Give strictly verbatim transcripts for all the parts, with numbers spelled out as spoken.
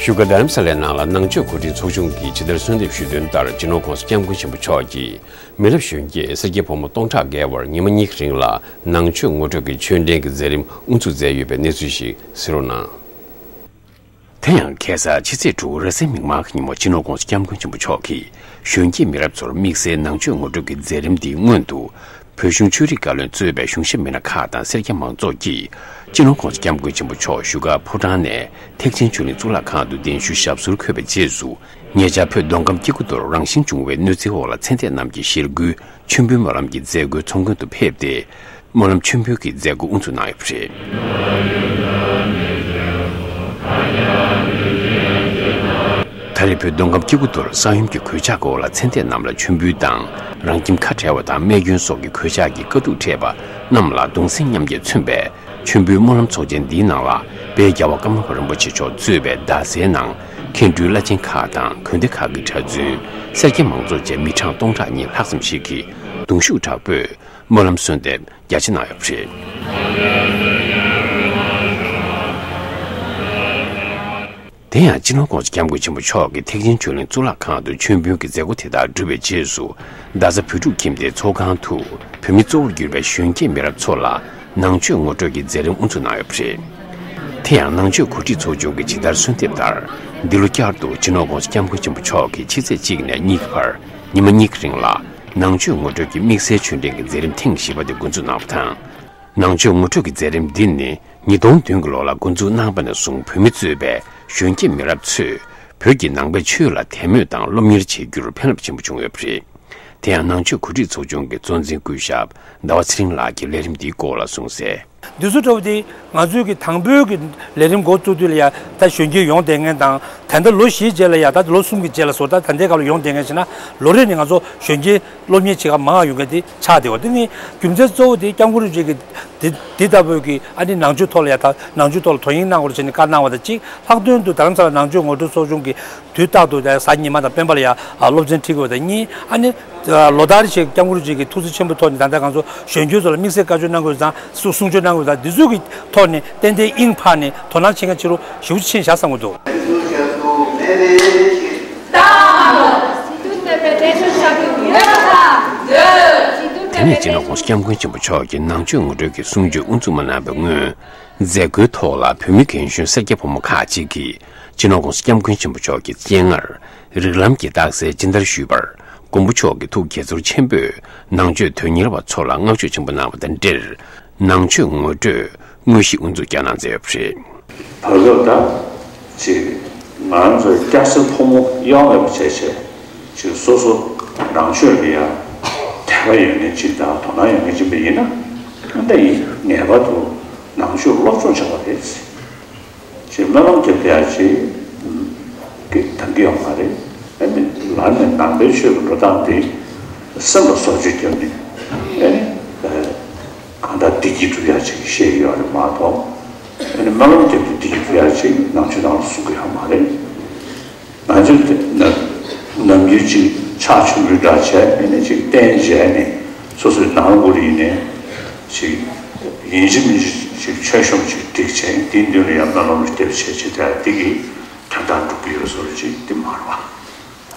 བཞུགས་སྒར་རྡ་རམ་ས་ལའི་ནང་ལ་ནང་ཆོས་གོ་སྒྲིག་ཚོགས་ཆུང་གིས་ཇི་ལྟར་གསོལ་འདེབས་ཞུས་དོན་ལྟར། སྤྱི་ནོར་༸གོང་ས་༸སྐྱབས་མགོན་ཆེན་པོ་མཆོག་གིས་མི་རབས་གཞོན་སྐྱེས་སེར་སྐྱ་ཕོ་མོ་སྟོང་ཕྲག་བརྒལ་བར་ཉི་མ་གཉིས་ཀྱི་རིང་ལ་ནང་ཆོས་ངོ་སྤྲོད་ཀྱི་ཆོས་འབྲེལ་གྱི་མཛད་རིམ་དབུ་འཛུགས་མཛད་ཡོད་པའི་གནས་ཚུལ་ཞིག་གསན་རོགས་གནང་། དེ་ཡང་ཁ་སང་ཕྱི་ཚེས་དྲུག་རེས་གཟའ་མིག་དམར་གྱི་ཉིན་མོ་སྤྱི་ནོར་༸གོང་ས་༸སྐྱབས་མགོན་ཆེན་པོ་མཆོག་གིས་གཞོན་སྐྱེས་མི་རབས་ཚོར་དམིགས་བསལ་ནང་ཆོས་ངོ་སྤྲོད་ཀྱི་མཛད་རིམ་འདིའི་སྔོན་དུ། བོད་གཞུང་ཆོས་རིག་བཀའ་བློན་གཙོས་པའི་གཞུང་ཞབས་མི་སྣ་ཁག་དང་སེར་སྐྱ་མང་ཚོགས་ཀྱིས་སྤྱི་ནོར་༸གོང་ས་༸སྐྱབས་མགོན་ཆེན་པོ་མཆོག་བཞུགས་སྒར་ཕོ་བྲང་ནས་ཐེག་ཆེན་ཆོས་གླིང་གཙུག་ལག་ཁང་དུ་གདན་ཞུ་ཞབས་སོར་འཁོད་པའི་རྗེས་སུ། ཉེ་ཆར་བོད་མདོ་ཁམས་སྐྱེ་རྒུ་མདོར་རང་བཞིན་བྱུང་བའི་གནོད་འཚེའི་འོག་ལ་ཚེ་འདས་རྣམས་ཀྱི་ཞལ་བཀོད་མཆོད་འབུལ་སྨོན་ལམ་གྱི་མཛད་སྒོའི་ཚོགས་མགོན་དུ་ཕེབས་ཏེ། སྨོན་ལམ་མཆོད་འབུལ་གྱི་མཛད་སྒོ་དབུ་འཛུགས་གནང་ཡོད་པ་རེད། ད་རེས་བོད་མདོ་ཁམས་སྐྱེ་རྒུ་མདོར་ས་ཡོམ་གྱི་གོད་ཆག་གི་འོག་ལ་ཚེ་འདས་རྣམས་ལ་མཆོད་འབུལ་དང་། རང་ཁྱིམ་ཁ་བྲལ་བ་དང་རྨས་སྐྱོན་སོགས་ཀྱི་གོད་ཆག་གི་དཀའ་སྡུག་འཕྲད་པ་རྣམས་ལ་གདུང་སེམས་མཉམ་སྐྱེད་མཚོན་པའི་མཆོད་འབུལ་སྨོན་ལམ་ཚོགས་ཆེན་འདིའི་ནང་ལ། དཔལ་རྒྱལ་བ་ཀརྨ་པ་རིན་པོ་ཆེ་མཆོག་གཙོས་པའི་རྡ་སའི་ནང་མཁན་སྤྲུལ་བླ་ཆེན་ཁག་དང་དགོན་སྡེ་ཁག་གི་གྲྭ་བཙུན། སེར་སྐྱ་མང་ཚོགས་བཅས་མི་གྲངས་སྟོང་ཕྲག་གཉིས་ལྷག་ཙམ་ཞིག་གིས་གདུང་ཤུགས་དྲག་པོས་སྨོན་ལམ་གསོལ་འདེབས་རྒྱ་ཆེ་གནང་ཡོད་པ་རེད། དེ་ཡང་སྤྱི་ནོར་༸གོང་ས་༸སྐྱབས་མགོན་ཆེན་པོ་མཆོག་གིས་ཐེག་ཆེན་ཆོས་གླིང་གཙུག་ལག་ཁང་དུ་མཆོད་འབུལ་གྱི་མཛད་སྒོ་དེ་དག་གྲུབ་པའི་རྗེས་སུ། རྡ་ས་བོད་ཕྲུག་ཁྱིམ་སྡེའི་ཚོགས་ཁང་དུ་བོད་མི་གཙོ་བོར་གྱུར་པའི་གཞོན་སྐྱེས་མི་རབས་ཚོ་ལ་ནང་ཆོས་ངོ་སྤྲོད་ཀྱི་མཛད་རིམ་དབུ་འཛུགས་གནང་ཡོད་པ་རེད། དེ་ཡང་ནང་ཆོས་གོ་སྒྲིག་ཚོགས་ཆུང་གིས་ཇི་ལྟར་གསོལ་འདེབས་ལྟར། འདི་ལོ་བསྐྱར་དུ་སྤྱི་ནོར་༸གོང་ས་༸སྐྱབས་མགོན་ཆེན་པོ་མཆོག་གིས་ཕྱི་ཚེས་གཅིག་ནས་གཉིས་ཀྱི་བར་ཉི་མ་གཉིས་ཀྱི་རིང་ལ་ནང་ཆོས་ངོ་སྤྲོད་ཀྱི་དམིགས་བསལ་ཆོས་འབྲེལ་གྱི་མཛད་རིམ་ཐེངས་བཞི་པ་དེ་འགོ་འཛུགས་གནང་བ་དང་། ནང་ཆོས་ངོ་སྤྲོད་ཀྱི་མཛད་རིམ་འདི་ནི་ཉིས་སྟོང་བདུན་གྱི་ལོ་ལ་འགོ་འཛུགས་གནང་བ་ནས་བཟུང་བོད་མི་གཙོས་པའི་གཞོན་སྐྱེས་མི་རབས་ཚོས་བོད་ཀྱི་ནང་པའི་ཆོས་ལ་དད་མོས་དང་སློབ་གཉེར་བྱེད་རྒྱུར་ཕན་རླབས་ཆེན་པོ་བྱུང་ཡོད་པ་རེད། དེ་ཡང་ནང་ཆོས་གོ་སྒྲིག་ཚོགས་ཆུང་གི་གཙོ་འཛིན་སྐུ་ཞབས་ཟླ་བ་ཚེ་རིང་ལགས་ཀྱིས་ལས་རིམ་འདིའི་སྐོར་ལ་གསུངས་གསལ། འདི་ཚོ་འདྲ་བོ་དེ་ང་ཚོའི་གི་དང་པོའི་གི་ལས་རིམ་འགོ་བཙུགས་དུས་ལ་ཡ་ད་གཞོན་སྐྱེས་ཡོང་བསྡད་མཁན་དང་། ད་ལྟ་ལོ་བཞིའི་རྗེས་ལ་ཡ་ད་ལོ་གསུམ་གྱི་རྗེས་ལ་བཟོ་ད་ད་ལྟའི་སྐབས་ལ་ཡོང་བསྡད་མཁན་ཞིག་ན་ལོ་རེ་ནས་ང་ཚོ་གཞོན་སྐྱེས་སློབ་གཉེར་བྱེད་ག་མང་ཡོང་མཁན་དེ་ཆགས་བསྡད་པ་དེ་ནི་རྒྱུ་མཚན་གཙོ་བོ་དེ་སྐྱབས་མགོན་རིན་པོ་ཆེ་གི་དེ་དེ་ལྟ་བུའི་གི་ཨ་ནི་ནང་ཆོས་ཐོག་ལ་ཡ་ད་ནང་ཆོས་ཐོག་ལ་དོ་དབྱིངས་གནང་དགོས་རེད་བྱས་ནས་བཀའ་གནང་བ་དང་གཅིག་ལྷག་དོན་དུ་རྡ་རམ་ས་ལ་ནང་ཆོས་ངོ་སྤྲོད་ཚོགས་ཆུང་གི་དུས་རྟག་ཏུ་གཟའ་ཉི་མ་དང་སྤེན་པ་ལ་ཡང་སློབ་ཚན་ཁྲིད་དགོས་པ་དང་གཉིས། ཨ་ནི་ལོ་ལྟར་བཞིན་སྐྱབས་མགོན་རིན་པོ་ཆེ་གི་ཐུགས་བརྩེ་ཆེན་པོའི་ཐོག་ནས་ད་ལྟ་ང་ཚོ་གཞོན་སྐྱེས་ཚོ་ལ་དམིགས་བསལ་བཀའ་ཆོས་གནང་དགོས་དང་གསུང་ཆོས་གནང་དགོས་དང་འདི་ཚོ་གི་ཐོག་ནས་ཏན་ཏན་དབྱིངས་ཕར་ནས་དོ་སྣང་བྱེད་མཁན་ཕྱི་རུ་ཞེ་པོ་ཅིག་ཕྱིན་བཞག་བསམ་གྱི་འདུག་དེ་ནས་སྤྱི་ནོར་༸གོང་ས་༸སྐྱབས་མགོན་ཆེན་པོ་མཆོག་གིས་ནང་ཆོས་ངོ་སྤྲོད་ཀྱི་གསུང་ཆོས་དབུ་འཛུགས་མ་གནང་བའི་སྔོན། མཛད་སྒོའི་ཐོག་ལ་བོད་མི་རྒན་གཞོན་སེར་སྐྱ་ཕོ་མོ་ཁག་ཅིག་གིས་སྤྱི་ནོར་༸གོང་ས་༸སྐྱབས་མགོན་ཆེན་པོ་མཆོག་གི་སྤྱན་སྔར་རིགས་ལམ་གྱི་རྟགས་གསལ་སྦྱིན་བདག་ཞུས་པར། མགོན་པོ་མཆོག་གི་ཐུགས་དགྱེས་ཚོར་ཆེན་པོས་ནང་ཆོས་དོན་གཉེར་བ་ཚོ་ལ་བསྔགས་བརྗོད་ཆེན་པོ་གནང་བ་དང་འབྲེལ། ནང་ཆོས་ངོ་སྤྲོད་དངོས་གཞི་དབུ་འཛུགས་བསྐྱངས་གནང་མཛད་ཡོད་པ་རེད། བར་སྐབས་ད་ཅིག་ང་རང་ཚོའི་སྐྱ་སེར་ཕོ་མོ་དབྱེ་བ་མེད་པ་བྱས་བྱས་ཅིག་སོ་སོ་ནང་ཆོས་ལ་ཡང་དད་པ་ཡོད་མཁན་ཅིག་དང་དོ་སྣང་ཡོད་མཁན་ཅིག་པ་ཡིན་ན། ཨ་ནི་ངེས་པར་དུ་ནང་ཆོས་སློབ་སྦྱོང་བྱ་བ་རེད། ཅེས་སྨོན་ལམ་རྒྱབ་བསྡད་ཡ་ཅིག་གི་འདང་གི་ཡོད་མ་རེད། ཨ་ནི་ལར་ནས་ནང་པའི་ཆོས་ཀྱི་འགྲོ་སྟངས་དེ་སེམས་ལ་བཟོ་བཅོས་བརྒྱབ་ནས་ཨ་ནི་གང་ལྟར་བདེ་སྐྱིད་སྒྲུབ་ཡ་ཅིག་བཤད་ཀྱི་ཡོད་རེད་མ་གཏོགས། ཨ་ནི་སྨོན་ལམ་རྒྱབ་ནས་བདེ་སྐྱིད་སྒྲུབ་ཡ་ཅིག་ནང་ཆོས་ནང་ལ་གསུང་གི་ཡོད་མ་རེད། ང་ཚོས་དེ་ནམ་ནམ་རྒྱུན་ཅིག་ཕྱག་མཆོད་འབུལ་འདྲ་བྱས་ཨ་ནི་ཅིག་རྟེན་བྱས་ནས་སོ་སོའི་ནང་ལོགས་ལ་ཡིན་ནའི་ཅིག་ཡིན་གཅིག་མིན་གཅིག་ཅིག་མཆོད་གཤོམ་ཅིག་སྒྲིག་བྱས་དེའི་མདུན་ལ་ཡང་སྨོན་ལམ་རྒྱབ་བྱས་ཅིག་དེ་དེ་གིས་དོན་དག་འགྲུབ་ཀྱི་ཡོད་བཟོ་འདྲ་ཅིག་དེ་མ་རེད་པ།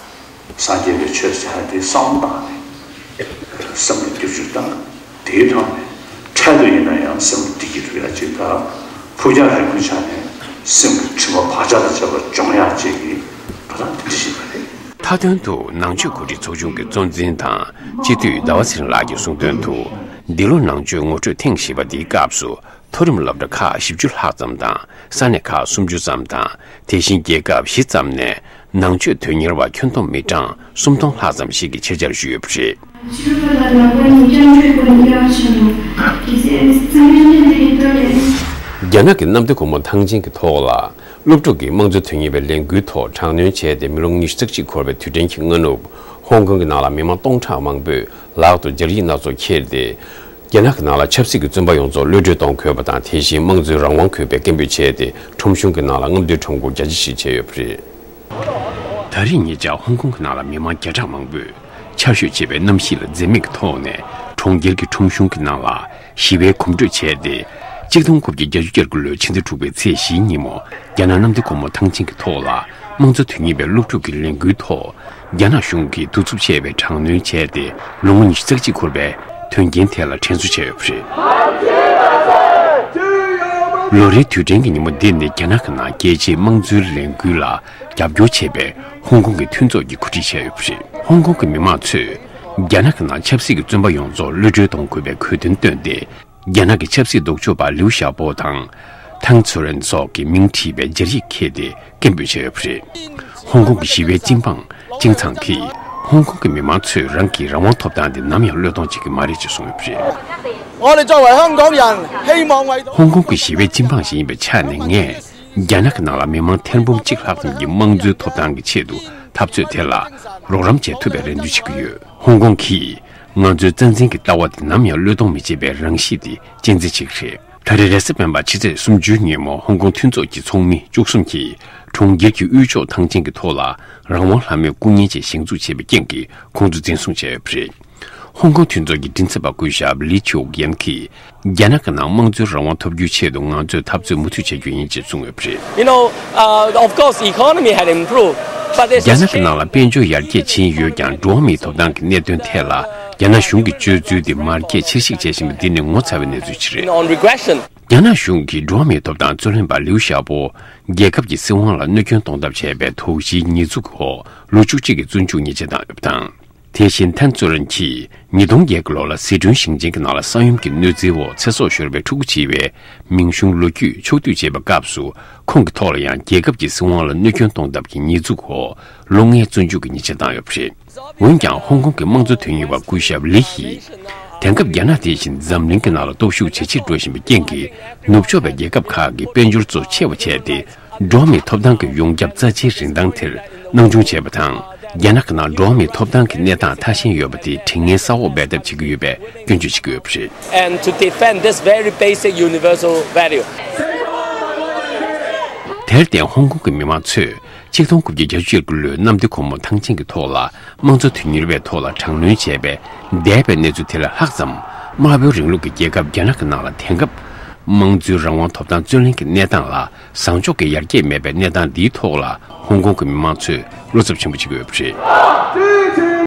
སངས་རྒྱས་པའི་ཆོས་ཟེར་ཡ་དེ་བསམ་བློ་བཏང་ནས་སེམས་ལ་བསྒྱུར་བཅོས་བཏང་། དེའི་ཐོག་ནས་འཕྲལ་དུ་ཡིན་ན་ཡང་སེམས་བདེ་སྐྱིད་སྒྲུབ་ཡ་གཅིག་དང་། ཕུགས་རྒྱང་རིང་པོའི་ཆ་ནས་སེམས་ཀྱི་དྲི་མ་བག་ཆགས་དང་བཅས་པ་སྦྱོང་ཡ་གཅིག་གི་འགྲོ་སྟངས་དེ་འདྲ་ཞིག་རེད། མཐའ་དོན་དུ་ནང་ཆོས་གོ་སྒྲིག་ཚོགས་ཆུང་གི་གཙོ་འཛིན་དང་སྤྱི་འཐུས་ཟླ་བ་ཚེ་རིང་ལགས་ཀྱིས་གསུངས་དོན་དུ། འདི་ལོ་ནང་ཆོས་ངོ་སྤྲོད་ཐེངས་བཞི་པ་འདིའི་སྐབས་སུ། མཐོ་རིམ་སློབ་གྲྭ་ཁག་བཞི་བཅུ་ལྷག་ཙམ་དང་ས་གནས་ཁག་སུམ་ཅུ་ཙམ་དང་། དེ་བཞིན་རྒྱལ་ཁབ་བཞི་ཙམ་ནས་ནང་ཆོས་དོན་གཉེར་བ་ཁྱོན་བསྡོམས་མི་གྲངས་སུམ་སྟོང་ལྷག་ཙམ་ཞིག་གིས་ཆེད་བཅར་ཞུས་ཡོད་པ་རེད། རྒྱ་ནག་གི་གནམ་བདེ་སྒོ་མོ་ཐང་ཆེན་གྱི་ཐོག་ལ་སློབ་ཕྲུག་གི་དམངས་གཙོ་དོན་གཉེར་བའི་ལས་འགུལ་ཐོག་དྲག་གནོན་བྱས་ཏེ་མི་ལོ་ཉི་ཤུ་རྩ་གཅིག་འཁོར་བའི་དུས་དྲན་གྱི་སྔ་ནུབ། ཧོང་ཀོང་གི་ནང་ལ་མི་མང་སྟོང་ཕྲག་མང་པོས་ལག་ཏུ་སྦྱར་ཡིག་སྣ་ཚོགས་འཁྱེར་ཏེ། རྒྱ་ནག་གི་ནང་ལ་ཆབ་སྲིད་ཀྱི་བཙོན་པ་ཡོངས་རྫོགས་གློད་གྲོལ་གཏོང་དགོས་པ་དང་། དེ་བཞིན་དམངས་གཙོའི་རང་དབང་དགོས་པའི་སྐད་འབོད་བྱས་ཏེ། ཁྲོམ་གཞུང་གི་ནང་ལ་རྔམ་སྟོན་ཁྲོམ་སྐོར་རྒྱ་ཆེ་ཞིག་བྱས་ཡོད་པ་རེད། ད་རེས་ཉེ་ཆར་ཧོང་ཀོང་གི་ནང་ལ་མི་མང་བརྒྱ་ཕྲག་མང་པོས་ཆར་ཞོད་ཆེ་བའི་གནམ་གཤིས་ལ་འཛེམ་མེད་ཀྱི་ཐོག་ནས་གྲོང་ཁྱེར་གྱི་ཁྲོམ་གཞུང་གི་ནང་ལ་ཞི་བའི་གོམ་བགྲོད་བྱས་ཏེ། གཅིག་སྟོང་དགུ་བརྒྱ་བརྒྱད་ཅུ་གྱ་དགུ་ལོའི་ཕྱི་ཟླ་དྲུག་པའི་ཚེས་བཞིའི་ཉིན་མོ། རྒྱ་ནག་གནམ་བདེ་སྒོ་མོ་ཐང་ཆེན་གྱི་ཐོག་ལ། དམངས་གཙོ་དོན་གཉེར་བའི་སློབ་ཕྲུག་གི་ལས་འགུལ་ཐོག་རྒྱ་ནག་གཞུང་གིས་གདུག་རྩུབ་ཆེ་བའི་དྲག་གནོན་བྱས་ཏེ། ལོ་ངོ་ཉི་ཤུ་རྩ་གཅིག་འཁོར་བའི་དོན་རྐྱེན་དེ་ལ་དྲན་གསོ་བྱས་ཡོད་པ་རེད། ལོ་རེའི་དུས་དྲན་གྱི་ཉིན་མོ་འདི་ནི་རྒྱ་ནག་གི་ནང་རྒྱལ་སྤྱིའི་དམངས་གཙོའི་ལས་འགུལ་ལ་རྒྱབ་སྐྱོར་བྱེད་པའི་ཧོང་ཀོང་གི་མཐུན་ཚོགས་ཀྱིས་གོ་སྒྲིག་བྱས་ཡོད་པ་རེད། ཧོང་ཀོང་གི་མི་མང་ཚོས་རྒྱ་ནག་གི་ནང་ཆབ་སྲིད་ཀྱི་བཙོན་པ་ཡོངས་རྫོགས་གློད་གྲོལ་གཏོང་དགོས་པའི་གུས་འདུན་བཏོན་ཏེ། རྒྱ་ནག་གི་ཆབ་སྲིད་ལྡོག་ཕྱོགས་པ་ལིའུ་ཞའོ་པོ་དང་། ཐང་ཚུ་རེན་སོགས་ཀྱི་མིང་བྲིས་པའི་སྦྱར་ཡིག་འཁྱེར་ཏེ་སྐད་འབོད་བྱས་ཡོད་པ་རེད། ཧོང་ཀོང་གི་ཞི་བའི་སྤྱི་འབངས་ཅིང་ཚང་གིས། ཧོང་ཀོང་གི་མི་མང་ཚོས་རང་གི་རང་དབང་ཐོབ་ཐང་དེ་ནམ་ཡང་གློད་གཏོང་བྱེད་ཀྱི་མ་རེད་ཅེས་གསུངས་ཡོད་པ་རེད། 我哋作為香港人，希望為 ཧོང་ཀོང་གི་ཞི་བའི་སྤྱི་འབངས་ཤིག་ཡིན་པའི་ཆ་ནས། ངས་རྒྱ་ནག་གི་ནང་ལ་མི་མང་ཐེར་འབུམ་གཅིག་ལྷག་ཙམ་གྱི་དམངས་གཙོའི་ཐོབ་ཐང་གི་ཆེད་དུ་འཐབ་རྩོད་དེ་ལ་རོགས་རམ་བྱེད་ཐུབ་པའི་རེ་འདུན་བྱེད་ཀྱི་ཡོད། ཧོང་ཀོང་གིས། ང་ཚོའི་རྩ་འཛིན་གྱི་ལྟ་བ་དེ་ནམ་ཡང་བློས་གཏོང་མི་བྱེད་པའི་རང་གཤིས་དེ་གཅེས་འཛིན་བྱེད་ཀྱི་རེད། ད་རེས་རེས་གཟའ་སྤེན་པ་ཕྱི་ཚེས་སུམ་ཅུའི་ཉིན་མོ། ཧོང་ཀོང་མཐུན་ཚོགས་ཀྱི་ཚོགས་མི་བཅུ་གསུམ་གྱིས་གྲོང་ཁྱེར་གྱི་དབུས་ཕྱོགས་ཐང་ཆེན་གྱི་ཐོག་ལ་རང་དབང་ལྷ་མོའི་སྐུ་བརྙན་ཅིག་བཞེངས་འཛུགས་བྱས་པའི་རྐྱེན་གྱིས། ཁོང་ཚོ་འཛིན་བཟུང་བྱས་ཡོད་པ་རེད། ཧོང་ཀོང་མཐུན་ཚོགས་ཀྱི་མགྲིན་ཚབ་པ་སྐུ་ཞབས་ལི་ཆིའུ་ཡན་གྱིས། རྒྱ་ནག་གི་ནང་དམངས་གཙོའི་རང་དབང་ཐོབ་རྒྱུའི་ཆེད་དུ་ང་ཚོས་འཐབ་རྩོད་མུ་མཐུད་བྱ་རྒྱུ་ཡིན་ཅེས་གསུངས་ཡོད་པ་རེད། You know, uh, of course, economy had improved, but there's རྒྱ་ནག་གི་ནང་ལ་དཔལ་འབྱོར་ཡར་རྒྱས་ཕྱིན་ཡོད་ཀྱང་། འགྲོ་བ་མིའི་ཐོབ་ཐང་གི་གནད་དོན་ཐད་ལ་རྒྱ་ནག་གཞུང་གི་སྤྱོད་ཚུལ་དེ་མར་རྒྱས་ཕྱིར་བཤིག་བྱེད་བཞིན་པ་འདི་ནི་ངོ་ཚ་བའི་གནས་ཚུལ་ཞིག་རེད། On regression. རྒྱ་ནག་གཞུང་གིས་འགྲོ་བ་མིའི་ཐོབ་ཐང་རྩོད་ལེན་པ་ལིའུ་ཞའོ་པོ་རྒྱལ་ཁབ་ཀྱི་སྲིད་དབང་ལ་གནོད་སྐྱོན་གཏོང་ཐབས་བྱས་པའི་དོགས་གཞིའི་ཉེས་འཛུགས་འོག་ལོ་བཅུ་གཅིག་གི་བཙོན་འཇུག་ཉེས་ཆད་བཏང་ཡོད་པ་དང་། དེ་བཞིན་ཐན་ཙུ་རན་གྱིས་ཉིས་སྟོང་བརྒྱད་ཀྱི་ལོ་ལ་ཟི་ཁྲོན་ཞིང་ཆེན་གྱི་ནང་ལ་ས་ཡོམ་གྱི་གནོད་འཚེའི་འོག་ཚེ་སྲོག་ཤོར་བའི་ཕྲུ་གུ་བྱིས་པའི་མིང་གཞུང་ལོ་རྒྱུས་ཕྱོགས་བསྡུས་བྱེད་པའི་སྐབས་སུ། ཁོང་གི་ཐོག་ལ་ཡང་རྒྱལ་ཁབ་ཀྱི་སྲིད་དབང་ལ་གནོད་སྐྱོན་གཏོང་ཐབས་ཀྱི་ཉེས་འཛུགས་འོག་ལོ་ལྔའི་བཙོན་འཇུག་གི་ཉེས་ཆད་བཏང་ཡོད་པ་རེད། འོན་ཀྱང་། ཧོང་ཀོང་གི་དམངས་གཙོ་དོན་གཉེར་བ་སྐུ་ཞབས་ལི་ཡིས། དེང་སྐབས་རྒྱ་ནག་དེ་བཞིན་འཛམ་གླིང་གི་ནང་ལ་སྟོབས་ཤུགས་ཇེ་ཆེར་འགྲོ་བཞིན་པའི་རྐྱེན་གྱིས། ནུབ་ཕྱོགས་པའི་རྒྱལ་ཁབ་ཁག་གིས་དཔལ་འབྱོར་གཙོ་ཆེ་བ་བྱས་ཏེ། འགྲོ་བ་མིའི་ཐོབ་ཐང་གི་ཡོངས་ཁྱབ་རྩ་ཆེའི་རིན་ཐང་དེར་སྣང་ཆུང་བྱས་པ་དང་། རྒྱ་ནག་གི་ནང་འགྲོ་བ་མིའི་ཐོབ་ཐང་གི་གནས་སྟངས་ཐ་ཞན་ཡོད་པ་དེ་དྲི་ངན་ས་འོག་སྦས་ཐབས་བྱེད་ཀྱི་ཡོད་པའི་སྐྱོན་བརྗོད་བྱེད་ཀྱི་ཡོད་པ་རེད། And to defend this very basic universal value. དེར་བརྟེན། ཧོང་ཀོང་གི་མི་མང་ཚོས་གཅིག་སྟོང་དགུ་བརྒྱ་བརྒྱད་ཅུ་གྱ་དགུ་ལོའི་གནམ་བདེ་སྒོ་མོ་ཐང་ཆེན་གྱི་ཐོག་ལ་དམངས་གཙོ་དོན་གཉེར་བའི་ཐོག་ལ་དྲག་གནོན་བྱས་པའི་འདས་པའི་གནས་ཚུལ་དེ་ལས་ལྷག་ཙམ། དམར་པོའི་རིང་ལུགས་ཀྱི་རྒྱལ་ཁབ་རྒྱ་ནག་གི་ནང་ལ་དེང་སྐབས་དམངས་གཙོའི་རང་དབང་ཐོབ་ཐང་རྩོད་ལེན་གྱི་གནས་སྟངས་ལ་བཟང་ཕྱོགས་ཀྱི་ཡར་རྒྱས་མེད་པའི་གནས་སྟངས་འདིའི་ཐོག་ལ་ཧོང་ཀོང་གི་མི་མང་ཚོས་བློ་འཚབ་ཆེན་པོ་བྱེད་ཀྱི་ཡོད་པ་རེད།